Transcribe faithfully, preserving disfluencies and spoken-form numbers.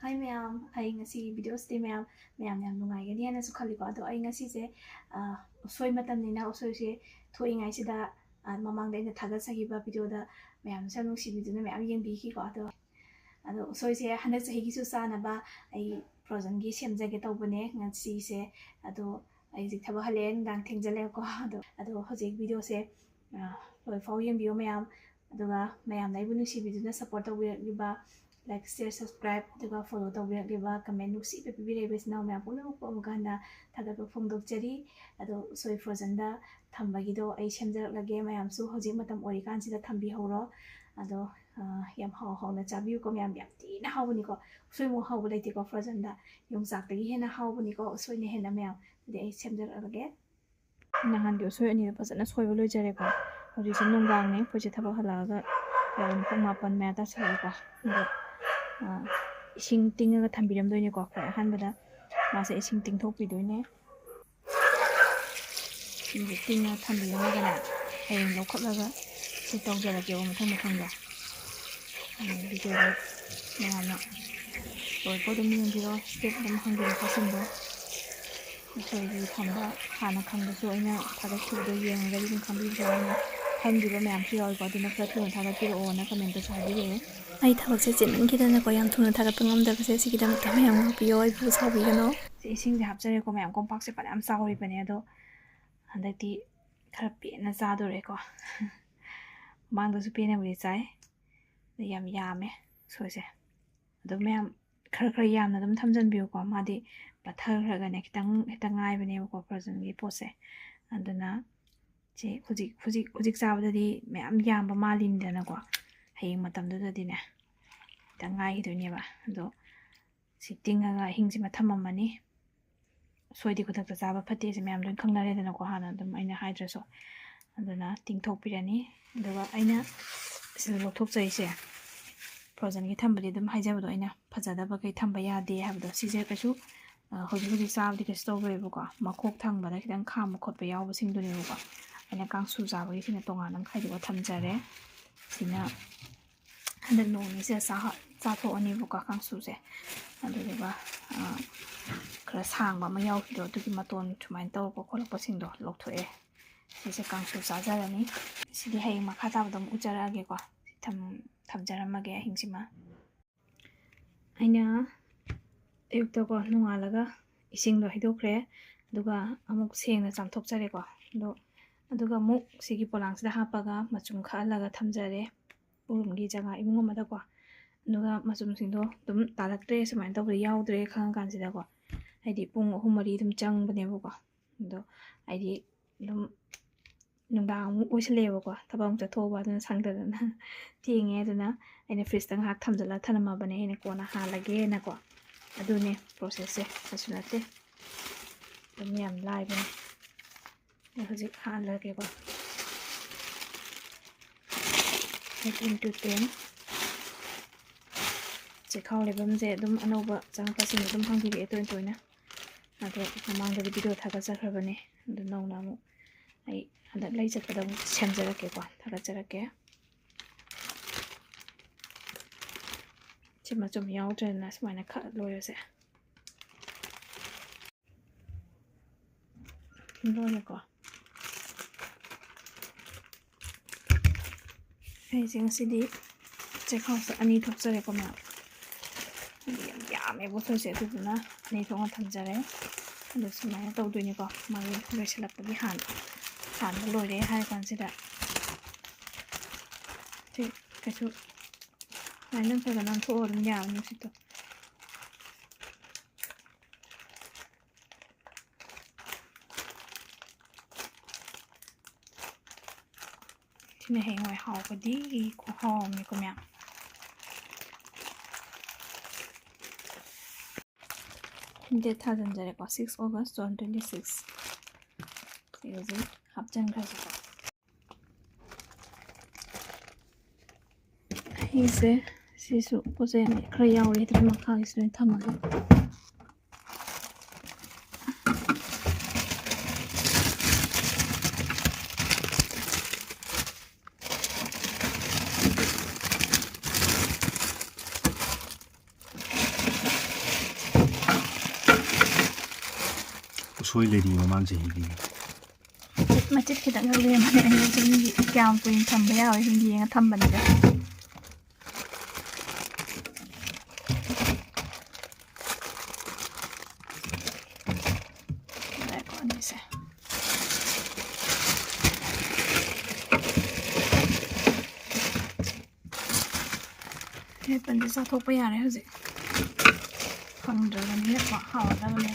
ꯍꯥꯏ ꯃꯌꯥꯝ, ꯑꯩ ꯉꯁꯤꯒꯤ ꯚꯤꯗꯤꯑꯣꯁꯤꯗꯤ ꯃꯌꯥꯝ ꯃꯌꯥꯝ ꯌꯥꯝ ꯅꯨꯡꯉꯥꯏꯒꯅꯤ ꯍꯥꯏꯅꯁꯨ ꯈꯜꯂꯤꯀꯣ꯫ ꯑꯗꯣ ꯑꯩ ꯉꯁꯤꯁꯦ, ꯑ, ꯎꯁꯣꯏ ꯃꯇꯝꯅꯤꯅ ꯎꯁꯣꯏꯁꯦ ꯊꯣꯛꯏꯉꯩꯁꯤꯗ, ꯑ, ꯃꯃꯥꯡꯗ ꯑꯩꯅ ꯊꯥꯒꯠꯆꯈꯤꯕ ꯚꯤꯗꯤꯑꯣꯗ ꯃꯌꯥꯝꯅꯁꯨ ꯌꯥꯝ ꯅꯨꯡꯁꯤꯕꯤꯗꯨꯅ ꯃꯌꯥꯝ ꯌꯦꯡꯕꯤꯈꯤꯀꯣ꯫ ꯑꯗꯣ, ꯑꯗꯣ ꯎꯁꯣꯏꯁꯦ ꯍꯟꯗꯛ ꯆꯍꯤꯒꯤꯁꯨ ꯆꯥꯅꯕ ꯑꯩ ꯐ꯭ꯔꯣꯖꯟꯒꯤ ꯁꯦꯝꯖꯒꯦ ꯇꯧꯕꯅꯦ ꯉꯁꯤꯁꯦ꯫ ꯑꯗꯣ ꯑꯩ ꯍꯧꯖꯤꯛ ꯊꯕꯛ ꯍꯜꯂꯛꯑꯦ, ꯅꯨꯡꯗꯥꯡ ꯊꯦꯡꯖꯜꯂꯛꯑꯦꯀꯣ꯫ ꯑꯗꯣ, ꯑꯗꯣ ꯍꯧꯖꯤꯛ ꯚꯤꯗꯤꯑꯣꯁꯦ, ꯑ, ꯂꯣꯏꯐꯥꯎ ꯌꯦꯡꯕꯤꯌꯨ ꯃꯌꯥꯝ꯫ ꯑꯗꯨꯒ ꯃꯌꯥꯝꯅ ꯑꯩꯕꯨ ꯅꯨꯡꯁꯤꯕꯤꯗꯨꯅ ꯁꯞꯄꯣꯔꯠ ꯇꯧꯕꯤꯔꯛꯂꯤꯕ, ꯂꯥꯏꯛ, ꯁꯤꯌꯔ, ꯁꯕꯁꯀ꯭ꯔꯥꯏꯕ, ꯑꯗꯨꯒ ꯐꯣꯂꯣ ꯇꯧꯕꯤꯔꯛꯂꯤꯕ, ꯀꯃꯦꯟ ꯅꯨꯡꯁꯤꯕ ꯄꯤꯕꯤꯔꯛꯏꯕ ꯏꯆꯤꯟ ꯏꯅꯥꯎ ꯃꯌꯥꯝ ꯄꯨꯝꯅꯃꯛꯄꯨ ꯑꯃꯨꯛꯀ ꯍꯟꯅ ꯊꯥꯒꯠꯄ ꯐꯣꯡꯗꯣꯛꯆꯔꯤ꯫ ꯑꯗꯣ ꯎꯁꯣꯏ ꯐ꯭ꯔꯣꯖꯟꯗ ꯊꯝꯕꯒꯤꯗꯣ ꯑꯩ ꯁꯦꯝꯖꯔꯛꯂꯒꯦ, ꯃꯌꯥꯝꯁꯨ ꯍꯧꯖꯤꯛ ꯃꯇꯝ ꯑꯣꯏꯔꯤꯀꯥꯟꯁꯤꯗ ꯊꯝꯕꯤꯍꯧꯔꯣ꯫ ꯑꯗꯣ, ꯑ, ꯌꯥꯝ ꯍꯥꯎ ꯍꯥꯎꯅ ꯆꯥꯕꯤꯌꯨꯀꯣ ꯃꯌꯥꯝ, ꯌꯥꯝ ꯊꯤꯅ ꯍꯥꯎꯕꯅꯤꯀꯣ꯫ ꯎꯁꯣꯏꯃꯨꯛ ꯍꯥꯎꯕ ꯂꯩꯇꯦꯀꯣ ꯐ꯭ꯔꯣꯖꯟꯗ, ꯌꯣꯡꯆꯥꯛꯇꯒꯤ ꯍꯦꯟꯅ ꯍꯥꯎꯕꯅꯤꯀꯣ ꯎꯁꯣꯏꯅ ꯍꯦꯟꯅ ꯃꯌꯥꯝ꯫ ꯑꯗꯨꯗꯤ ꯑꯩ ꯁꯦꯝꯖꯔꯛꯂꯒꯦ꯫ ꯅꯍꯥꯟꯒꯤ ꯎꯁꯣꯏ ꯑꯅꯤꯗꯣ ꯐꯖꯅ ꯁꯣꯏꯕ ꯂꯣꯏꯖꯔꯦꯀꯣ꯫ ꯍꯧꯖꯤꯛꯁꯦ ꯅꯨꯡꯗꯥꯡꯅꯦ, ꯑꯩꯈꯣꯏꯁꯦ ꯊꯕꯛ ꯍꯜꯂꯛꯑꯒ ꯄꯨꯡ ꯃꯥꯄꯟ ꯃꯌꯥ ꯇꯥꯁꯜꯂꯛꯑꯦꯀꯣ꯫ ꯑꯗꯣ, ꯑ, ꯏꯁꯤꯡ ꯇꯤꯡꯉꯒ ꯊꯝꯕꯤꯔꯝꯗꯣꯏꯅꯦꯀꯣ꯫ ꯑꯩꯈꯣꯏ ꯑꯍꯥꯟꯕꯗ ꯃꯥꯁꯦ ꯏꯁꯤꯡ ꯇꯤꯡꯊꯣꯛꯄꯤꯗꯣꯏꯅꯦ꯫ ꯏꯁꯤꯡꯁꯦ ꯇꯤꯡꯉꯒ ꯊꯝꯕꯤꯔꯝꯃꯒꯅꯦ, ꯍꯌꯦꯡ ꯂꯧꯈꯠꯂꯒ ꯁꯤ ꯇꯧꯖꯔꯛꯀꯦꯕ ꯃꯊꯪ ꯃꯊꯪꯗꯣ꯫ ꯎꯝ, ꯚꯤꯗꯤꯑꯣꯗꯣ ꯃꯌꯥꯝꯅ ꯂꯣꯏꯐꯥꯎ ꯑꯗꯨꯝ ꯌꯦꯡꯕꯤꯔꯣ, ꯁ꯭ꯇꯦꯞ ꯑꯗꯨꯝ ꯍꯪꯕꯤꯔꯛꯄꯁꯤꯡꯗꯣ꯫ ꯑꯩꯈꯣꯏꯒꯤ ꯊꯝꯕ ꯍꯥꯟꯅ ꯈꯪꯕꯁꯨ ꯑꯩꯅ ꯊꯥꯒꯠꯈꯤꯕꯗꯣ ꯌꯦꯡꯉꯒꯗꯤ ꯑꯗꯨꯝ ꯈꯪꯕꯤꯕ ꯌꯥꯏ꯫ ꯈꯪꯗ꯭ꯔꯤꯕ ꯃꯌꯥꯝꯁꯨ ꯌꯥꯎꯋꯤꯀꯣ, ꯑꯗꯨꯅ ꯈꯔ ꯊꯨꯅ ꯊꯥꯒꯠꯄꯤꯔꯛꯑꯣꯅ ꯀꯃꯦꯟꯇꯁꯨ ꯍꯥꯏꯕꯤꯔꯛꯑꯦ꯫ ꯑꯩ ꯊꯕꯛꯁꯦ ꯆꯤꯟꯃꯟꯈꯤꯗꯅꯀꯣ, ꯌꯥꯝ ꯊꯨꯅ ꯊꯥꯒꯠꯄ ꯉꯝꯗꯕꯁꯦ ꯁꯤꯒꯤꯗꯃꯛꯇ ꯃꯌꯥꯝ ꯉꯥꯛꯄꯤꯌꯣ, ꯑꯩꯕꯨ ꯁꯥꯎꯕꯤꯒꯅꯣ꯫ ꯁꯤ ꯏꯁꯤꯡꯁꯦ ꯍꯥꯞꯆꯔꯦꯀꯣ ꯃꯌꯥꯝ, ꯀꯣꯝꯄꯥꯛꯁꯦ ꯐꯅꯌꯥꯝ ꯆꯥꯎꯔꯤꯕꯅꯦ, ꯑꯗꯣ ꯍꯟꯗꯛꯇꯤ ꯈꯔ ꯄꯦꯟꯅ ꯆꯥꯗꯣꯔꯦꯀꯣ꯫ ꯃꯃꯥꯡꯗꯁꯨ ꯄꯦꯟꯅꯕꯨꯗꯤ ꯆꯥꯏ, ꯑꯗ ꯌꯥꯝ ꯌꯥꯝꯃꯦ ꯎꯁꯣꯏꯁꯦ꯫ ꯑꯗꯣ ꯃꯌꯥꯝ ꯈꯔ ꯈꯔ ꯌꯥꯝꯅ ꯑꯗꯨꯝ ꯊꯝꯖꯟꯕꯤꯌꯨꯀꯣ, ꯃꯥꯗꯤ ꯄꯠꯊꯈ꯭ꯔꯒꯅꯦ ꯈꯤꯇꯪ ꯍꯦꯛꯇ ꯉꯥꯏꯕꯅꯦꯕꯀꯣ ꯐ꯭ꯔꯣꯖꯟꯒꯤ ꯄꯣꯠꯁꯦ꯫ ꯑꯗꯨꯅ ꯁꯤ ꯍꯧꯖꯤꯛ, ꯍꯧꯖꯤꯛ, ꯍꯧꯖꯤꯛ ꯆꯥꯕꯗꯗꯤ ꯃꯌꯥꯝ ꯌꯥꯝꯕ ꯃꯥꯜꯂꯤꯅꯤꯗꯅꯀꯣ, ꯍꯌꯦꯡ ꯃꯇꯝꯗꯨꯗꯗꯤꯅꯦ ꯈꯤꯇꯪ ꯉꯥꯏꯈꯤꯗꯣꯏꯅꯦꯕ꯫ ꯑꯗꯣ ꯁꯤ ꯇꯤꯡꯉꯒ ꯑꯍꯤꯡꯁꯤꯃ ꯊꯝꯃꯝꯃꯅꯤ꯫ ꯎꯁꯣꯏꯗꯤ ꯈꯨꯗꯛꯇ ꯆꯥꯕ ꯐꯠꯇꯦꯁꯦ ꯃꯌꯥꯝ ꯂꯣꯏ ꯈꯪꯅꯔꯦꯗꯅꯀꯣ, ꯍꯥꯟꯅ ꯑꯗꯨꯝ ꯑꯩꯅ ꯍꯥꯏꯗ꯭ꯔꯁꯨ꯫ ꯑꯗꯨꯅ ꯇꯤꯡꯊꯣꯛꯄꯤꯔꯅꯤ꯫ ꯑꯗꯨꯒ ꯑꯩꯅ ꯁꯤꯗ ꯂꯧꯊꯣꯛꯆꯔꯤꯁꯦ, ꯐ꯭ꯔꯣꯖꯟꯒꯤ ꯊꯝꯕꯗꯤ ꯑꯗꯨꯝ ꯍꯥꯏꯖꯕꯗꯣ, ꯑꯩꯅ ꯐꯖꯗꯕꯈꯩ ꯊꯝꯕ ꯌꯥꯗꯦ ꯍꯥꯏꯕꯗꯣ, ꯁꯤꯁꯦ ꯀꯩꯁꯨ, ꯑ, ꯍꯧꯖꯤꯛ ꯍꯧꯖꯤꯛ ꯆꯥꯕꯗꯤ ꯀꯩꯁꯨ ꯇꯧꯔꯣꯏꯕꯀꯣ꯫ ꯃꯈꯣꯛ ꯊꯪꯕꯗ ꯈꯤꯇꯪ ꯈꯥꯝꯕ ꯈꯣꯠꯄ ꯌꯥꯎꯕꯁꯤꯡꯗꯨꯅꯦꯕꯀꯣ꯫ ꯑꯩꯅ ꯀꯥꯡꯁꯨ ꯆꯥꯕꯒꯤ ꯁꯤꯅ ꯇꯣꯉꯥꯟꯅ ꯑꯃ ꯈꯥꯏꯗꯣꯛꯑ ꯊꯝꯖꯔꯦ꯫ ꯁꯤꯅ ꯍꯟꯗꯛ ꯅꯣꯡ ꯅꯤꯅꯤꯁꯤꯗ ꯆꯥ-, ꯆꯥꯊꯣꯛꯑꯅꯦꯕꯀꯣ ꯀꯥꯡꯁꯨꯁꯦ꯫ ꯑꯗꯨꯗꯨꯒ, ꯑ, ꯈꯔ ꯁꯥꯡꯕ ꯑꯃ ꯌꯥꯎꯈꯤꯗꯣ, ꯑꯗꯨꯒꯤ ꯃꯇꯣꯟ ꯁꯨꯃꯥꯏꯅ ꯇꯧꯔꯛꯄ ꯈꯣꯠꯂꯛꯄꯁꯤꯡꯗꯣ ꯂꯧꯊꯣꯛꯑꯦ꯫ ꯁꯤꯁꯦ ꯀꯥꯡꯁꯨ ꯆꯥꯖꯔꯅꯤ꯫ ꯁꯤꯗꯤ ꯍꯌꯦꯡ ꯃꯈꯥ ꯇꯥꯕꯗ ꯑꯃꯨꯛ ꯎꯠꯆꯔꯛꯑꯒꯦꯀꯣ꯫ ꯊꯝ-, ꯊꯝꯖꯔꯝꯃꯒꯦ ꯑꯍꯤꯡꯁꯤꯃ꯫ ꯑꯩꯅ ꯑꯌꯨꯛꯇꯀꯣ ꯅꯣꯡꯉꯥꯜꯂꯒ ꯏꯁꯤꯡꯗꯣ ꯍꯩꯗꯣꯛꯈ꯭ꯔꯦ, ꯑꯗꯨꯒ ꯑꯃꯨꯛ ꯁꯦꯡꯅ ꯆꯥꯝꯊꯣꯛꯆꯔꯦꯀꯣ꯫ ꯑꯗꯣ, ꯑꯗꯨꯒ ꯑꯃꯨꯛ ꯁꯤꯒꯤ ꯄꯣꯂꯥꯡꯁꯤꯗ ꯍꯥꯞꯄꯒ ꯃꯆꯨꯝ ꯈꯛꯍꯜꯂꯒ ꯊꯝꯖꯔꯦ꯫ ꯎꯔꯨꯝꯒꯤ ꯖꯒꯥ ꯏꯃꯨꯡ ꯑꯃꯗꯀꯣ꯫ ꯑꯗꯨꯒ ꯃꯆꯨꯝꯁꯤꯡꯗꯣ ꯑꯗꯨꯝ ꯇꯥꯔꯛꯇ꯭ꯔꯦ, ꯁꯨꯃꯥꯏꯅ ꯇꯧꯕꯗ ꯌꯥꯎꯗ꯭ꯔꯦ ꯈꯪꯉꯀꯥꯟꯁꯤꯗꯀꯣ, ꯍꯥꯏꯗꯤ ꯄꯨꯡ ꯑꯍꯨꯝ ꯃꯔꯤ ꯑꯗꯨꯝ ꯆꯪꯕꯅꯦꯕꯀꯣ꯫ ꯑꯗꯣ ꯑꯩꯗꯤ ꯑꯗꯨꯝ ꯅꯨꯡꯗꯥꯡ ꯑꯃꯨꯛ ꯑꯣꯏꯁꯜꯂꯛꯑꯦꯕꯀꯣ, ꯊꯕꯛ ꯑꯃꯨꯛ ꯆꯠꯊꯣꯛꯎꯕ, ꯑꯗꯨꯅ ꯁꯪꯗꯗꯅ ꯊꯦꯡꯉꯦ꯫ ꯑꯗꯨꯅ ꯑꯩꯅ ꯐ꯭ꯔꯤꯖꯇ ꯉꯥꯏꯍꯥꯛ ꯊꯝꯖꯤꯜꯂꯒ ꯊꯝꯂꯝꯃꯕꯅꯦ, ꯑꯩꯅ ꯀꯣꯟꯅ ꯍꯥꯜꯂꯒꯦꯅꯀꯣ꯫ ꯑꯗꯨꯅꯦ ꯄ꯭ꯔꯣꯁꯦꯁꯁꯦ, ꯀꯩꯁꯨ ꯅꯠꯇꯦ, ꯑꯗꯨꯝ ꯌꯥꯝ ꯂꯥꯏꯕꯅꯦ꯫ ꯑꯩ ꯍꯧꯖꯤꯛ ꯍꯥꯜꯂꯒꯦꯀꯣ꯫ Eight into ten꯫ ꯆꯦꯈꯥꯎ ꯂꯩꯐꯝꯁꯦ ꯑꯗꯨꯝ ꯑꯅꯧꯕ ꯆꯪꯉꯛꯄꯁꯤꯡ ꯑꯗꯨꯝ ꯍꯪꯕꯤꯔꯛꯑꯦ ꯇꯣꯏ ꯇꯣꯏꯅ꯫ ꯑꯗꯣ ꯃꯃꯥꯡꯗ ꯚꯤꯗꯤꯑꯣ ꯊꯥꯒꯠꯆꯈ꯭ꯔꯕꯅꯦ꯫ ꯑꯗꯨ ꯅꯧꯅ ꯑꯃꯨꯛ ꯑꯩ ꯍꯟꯗꯛ ꯂꯩ ꯆꯠꯄꯗ ꯑꯃꯨꯛ ꯁꯦꯝꯖꯔꯛꯀꯦꯀꯣ, ꯊꯥꯒꯠꯆꯔꯛꯀꯦ꯫ ꯁꯤ ꯃꯆꯨꯝ ꯌꯥꯎꯗ꯭ꯔꯦꯗꯅ ꯁꯨꯃꯥꯏꯅ ꯈꯛ ꯂꯣꯏꯔꯁꯦ꯫ ꯂꯣꯏꯔꯦꯀꯣ꯫ ꯑꯩꯁꯦ ꯉꯁꯤꯗꯤ ꯆꯦꯈꯥꯎꯁꯦ ꯑꯅꯤ ꯊꯣꯛꯆꯔꯦꯀꯣ ꯃꯌꯥꯝ꯫ ꯍꯥꯏꯗꯤ ꯌꯥꯝ ꯌꯥꯝꯃꯦꯕ ꯎꯁꯣꯏꯁꯦ, ꯑꯗꯨꯗꯨꯅ ꯑꯅꯤ ꯊꯣꯛꯅ ꯊꯝꯖꯔꯦ꯫ ꯑꯗꯣ ꯁꯨꯃꯥꯏꯅ ꯇꯧꯗꯣꯏꯅꯤꯀꯣ, ꯃꯥꯒꯤ ꯂꯣꯏꯁꯤꯜꯂꯛꯄꯒꯤ ꯍꯥꯟ-, ꯍꯥꯟꯕ ꯂꯣꯏꯔꯦ ꯍꯥꯏꯔ ꯀꯥꯟꯁꯤꯗ ꯁꯤ ꯀꯩꯁꯨ ꯁꯨꯃꯥꯏꯅ ꯈꯔ ꯈꯔ ꯅꯥꯟꯊꯣꯛꯑꯒ ꯑꯗꯨꯝ ꯌꯥꯕꯅꯤ ꯅꯨꯡꯁꯤꯠꯇꯣ꯫ ꯁꯤꯅ ꯍꯌꯦꯡꯋꯥꯏ ꯍꯥꯎꯕꯗꯤ ꯈꯨꯍꯥꯎ ꯑꯃꯅꯤꯀꯣ ꯃꯌꯥꯝ꯫ ꯗꯦꯠ ꯊꯥꯖꯤꯟꯖꯔꯦꯀꯣ, six August two thousand twenty six꯫ ꯁꯤ ꯍꯧꯖꯤꯛ ꯍꯥꯞꯆꯤꯟꯈ꯭ꯔꯁꯤꯀꯣ꯫ ꯑꯩꯁꯦ ꯁꯤꯁꯨ ꯄꯣꯠ ꯆꯩ ꯈꯔ ꯌꯥꯎꯔꯤ, ꯑꯗꯨꯅ ꯃꯈꯥꯒꯤꯁꯨ ꯂꯣꯏ ꯊꯝꯃꯒꯦ꯫ ꯁꯣꯏ ꯂꯩꯔꯤ ꯃꯃꯥꯡ ꯆꯍꯤꯒꯤ꯫ ꯃꯆꯤꯠ ꯃꯆꯤꯠ ꯈꯤꯇꯪ ꯂꯦꯝꯕꯅꯦ, ꯑꯩꯅ ꯁꯨꯝ ꯀꯌꯥꯝ ꯀꯨꯏꯅ ꯊꯝꯕ ꯌꯥꯎꯋꯦ ꯁꯨꯝ ꯌꯦꯡꯉ ꯊꯝꯕꯅꯤꯗ꯫ ꯉꯥꯏꯈꯣ, ꯑꯅꯤꯁꯦ꯫ ꯃꯦꯠꯄꯟꯁꯦ ꯆꯥꯊꯣꯛꯄ ꯌꯥꯔꯦ ꯍꯧꯖꯤꯛ꯫ ꯐꯪꯗ꯭ꯔꯕꯅꯤꯅꯀꯣ, ꯍꯥꯎꯔꯗꯕꯅꯦ꯫